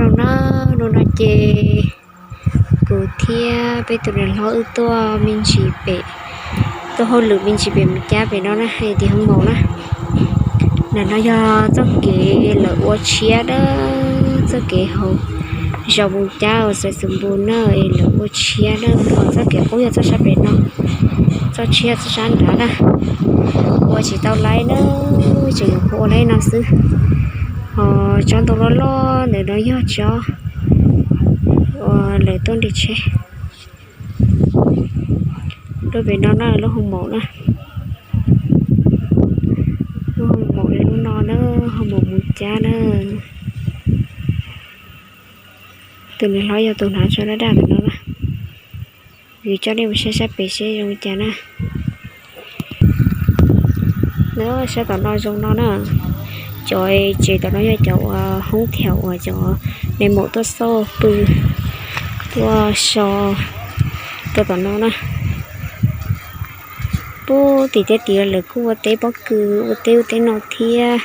Zoo na, hnub no ces kuv thiab peb tus niam hlob wb tuaj me ntsis pem, tuaj hauj lwm me ntsis pem mus cab pem no na, hais tias hoo maum na. Ntawm no yog txoj kev lawv ua tshiab na, txoj kev hauv zos mus cab uas xaiv xus npus na, es lawv ua tshiab na, ho txoj kev qub yog txoj sab pem no, txoj tshiab txoj sab nrad na. Ua tsis tau laib na, tseem yuav ua laib no xwb. Ho tsob ntoo loj loj ntawm no yog tsob uas lawv tuaj nres tsheb. Lub pem no na lub hoo maum na, lub hoo maum li lub no na, hoo maum mus cab na. Tus niam hlob yog tus hnav tsob daj daj ntawm no na. Yus coj nej mus saib sab pem seb zoo li cas na. Sab tom no zoo no na. Cov tsev tom no yog cov uas hoob thiab uas cov neeg maum tuaj xauj pw, tuaj so rau tom no na. Pub tim tej tid lawv kuj ua teb pob kws, ua teb ub teb no thiab.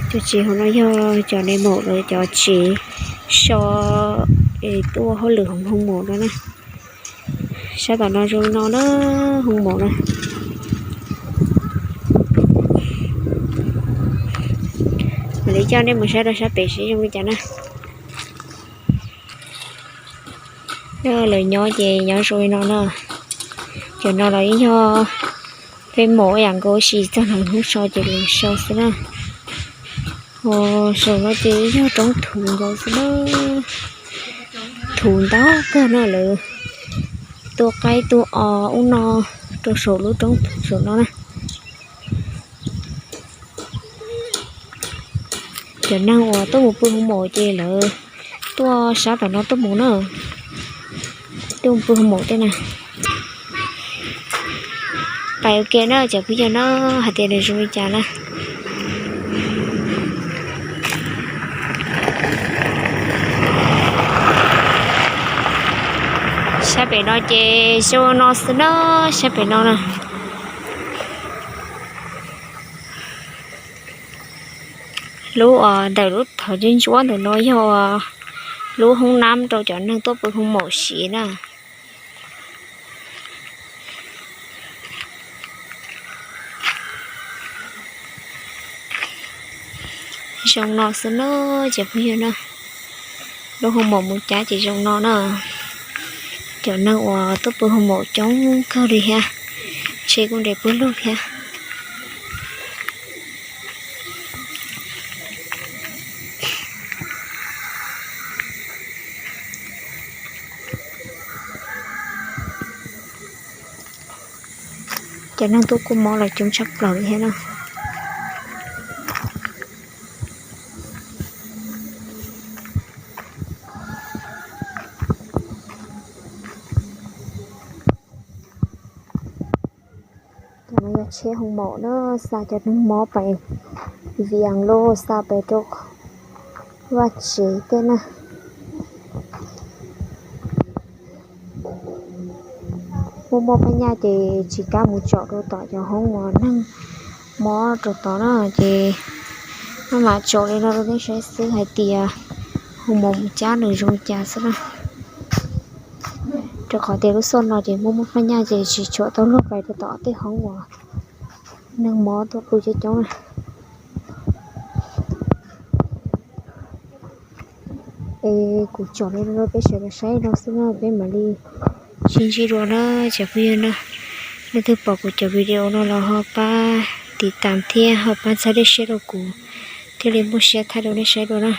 Cov tsev hauv no yog cov neeg maum lawv cov tsev so es tuaj hauj lwm hoo maum no na. Sab tom no zoo li no na, hoo maum na. Mam li coj nej mus saib rau sab pem seb zoo li cas na. Yog lawv nyob ces nyob zoo li no na. Cov no los yeej yog peb maum ib yam nkaus, tab sis txog hnub so ces lawv so xwb na. Ho saum no ces yog roob thuv nkaus xwb na. Thuv ntau kawg no, lawv tua qaib tua os ub no rau saum lub roob thuv saum no na. Cov neeg uas tuaj mus pw hoo maum ces lawv tuaj sab tom no tuaj mus na, tuaj mus pw hoo maum tej na. Pais ua ke na cov phooj ywg na, hais tias nws zoo li cas na. Sab pem no ces zoo no xwb na, sab pem no na. Lub uas ntawm lub thawv ntsuab ntsuab ntawm no yog lub hoob nab rau cov neeg tuaj pw hoo maum siv na. Zoo no xwb na, cov phooj ywg na. Lub hoo maum mus cab ces zoo no na. Cov neeg uas tuaj pw hoo maum coob kawg li thiab, tsheb kuj nres pwg lug thiab. Cov neeg tuaj kua muag los coob tshaj plaws li thiab na. Cov no yog tsheb hoo maum na, xa cov neeg mob pais Vias los xa pais rau vaj tsev tej na. Muaj muaj phab nyaj ces tsis kam mus tsom rau tom cov hoob uas neeg mob rau tod na, ces maj mam tsom li no rau nej saib xwb hais tias hoo maum mus cab nws zoo li cas xwb na. Rau qhov tias lub xoj no ces muaj muaj phab nyaj ces tsis tshua tau luag pais rau tom tej hoob uas neeg mob tuaj pw coob coob na. Es kuv tsom li no rau peb sawv daws saib no xwb na, peb mam li sib ntsib dua na cov phooj ywg na. Leej twg pom kuv cov video no los ho pab tiv tas thiab ho pab txhawb siab rau kuv thiaj li muaj siab thaij rau nej saib dua na.